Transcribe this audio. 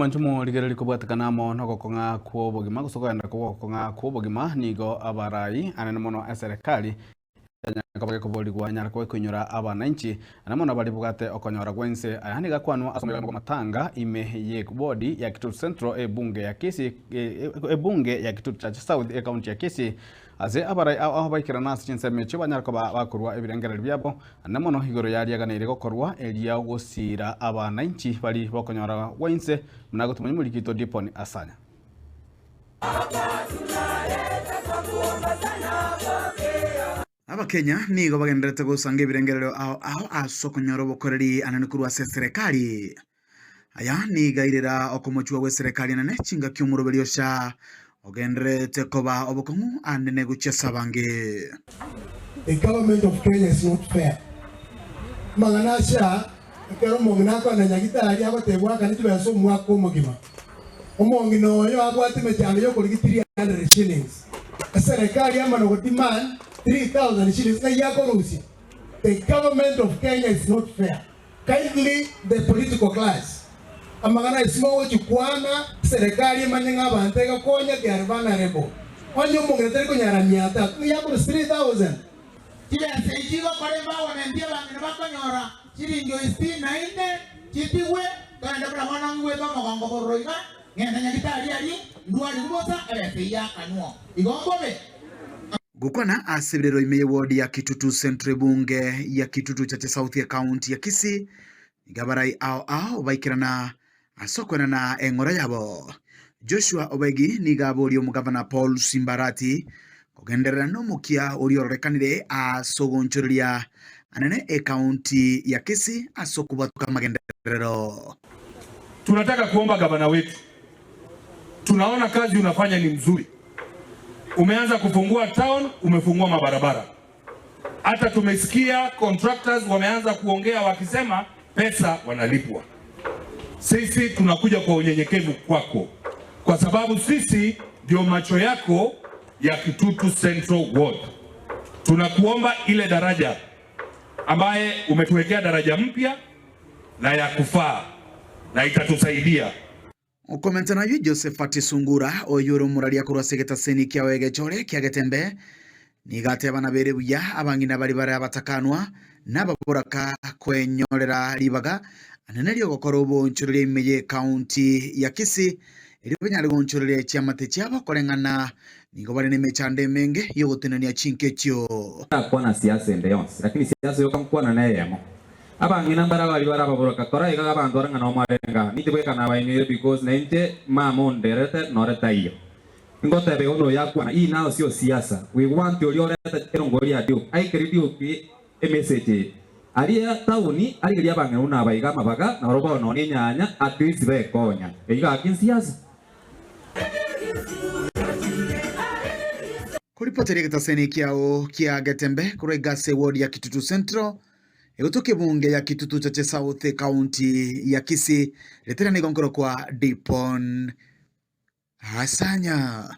Mwanche morigererie kobwatekana amo nogokong'a kw'obogima, gose okogenderera kw'ogokong'a kw'obogima, nigo abarai anene mono eserekari yanyare koba gekoborigwa enyare koba ekoinyora abananchi anene mono baria bwate okonyora gwense. Aya nigo akwanwa ase omoyega bw'amatanga ime y'ewodi ya Kitutu Central ebunge ya Kisii ebunge ya Kitutu Church South ekaunti ya Kisii Ase abarai ao baikerana ase chinsemo echio banyare koba bakorua ebirengererio biabo, naende mono igoro yariaganeire gokorwa eria gosiira abanainchi baria bokonyora gwa inse, buna agotumanya omoriki oito Diponi Asanya. Abakenya nigo bagendererete gosanga ebirengererio ao ao ase okonyora obokoreri anene korwa ase eserekari. Aya nigo airera okomochua gw'eserekari enene chingaki omoroberi ocha ogendererete koba obokong'u anene gochia ase abange. The government of Kenya is not fair. Amang'ana ache aa, ekero omong'ina akoenda nyagitari agotebwa akane chibesa omwaka omogima. Omong'ina oyo abwate emechando y'okorigia 300 shillings. Eserekari amana go demand 3000 shillings ng'ai akorusia? The government of Kenya is not fair. Kindly the political class, amang'ana aya simogochi kwana serikali emanye ng'a abanto egokonya they are vulnerable. Onye omong'ina tari konyara mia tatu ng'a yakorwa 3000. Chibesa echi chigokora empowerment y'abang'ina bakonyora chiringi sitini na ine chitigwe, togende buna bono ng'igwete omogongo bororo iga, ng'ende nyagitari aria, ndwarigwe bosa, ebesa eyio yakanwa. Igo mbobe. Gokwana ase ebirero ime y'ewodi ya Kitutu Central ebunge ya Kitutu Chache South ekaunti ya Kisii, nigo abarai ao ao baikerana ase okoenana eng'ora yabo. Joshua Obegi nigo aboria omogavana Paul Simbarati kogenderera nomokia oria ororekanire ase ogonchoreria anene ekaunti ya Kisii ase okobwatoka amagenderero. Tunataka kuomba gavana wetu Tunaona kazi unafanya ni mzuri, umeanza kufungua town, umefungua mabarabara, hata tumesikia contractors wameanza kuongea wakisema pesa wanalipwa. Sisi tunakuja kwa unyenyekevu kwako, kwa sababu sisi ndio macho yako ya Kitutu Central Ward. Tunakuomba ile daraja ambaye umetuwekea daraja mpya na ya kufaa na itatusaidia. Okomenta nayio Josephat Sungura, oyio ore omoraria korwa ase egetaseni kiao egechore kia Getembe, nigo ateba nabere buya abang'ina baria bare abatakanwa na ababoraka kwenyorera ribaga anene ri'ogokora oboonchoreria ime y'ecounty ya Kisii erio banyare goonchoreria chiamate chiabo koreng'ana nigo bare nemechando emenge y'ogotenenia chinka echio. Ndakwana siasa ende yonsi, lakini siasa yoka nkwana neyemo. Abang'ina mbare abaria bare ababoroka, kora iga abanto bare ng'a nomwarenge aa. Ninche bweka nabainyoire because nainche mama onderete nore taiyo. Ingoteba igo noyo akwana, hii nao sio siasa, we want oria orete erongori ya Duke, aikeri Duke emessage eye. Aria town arigerie abang'ina buna aba iga amabaga naro bono nonya enyanya at least bekonya. Eyio gaki nsiasa? Koripoteria egetaseni kiao kia Getembe korwa egasi eward ya Kitutu Central, Egotoka ebunge ya Kitutu Chache South ekaunti ya Kisii, ritera nigo nkorokwa Dipon Asanya.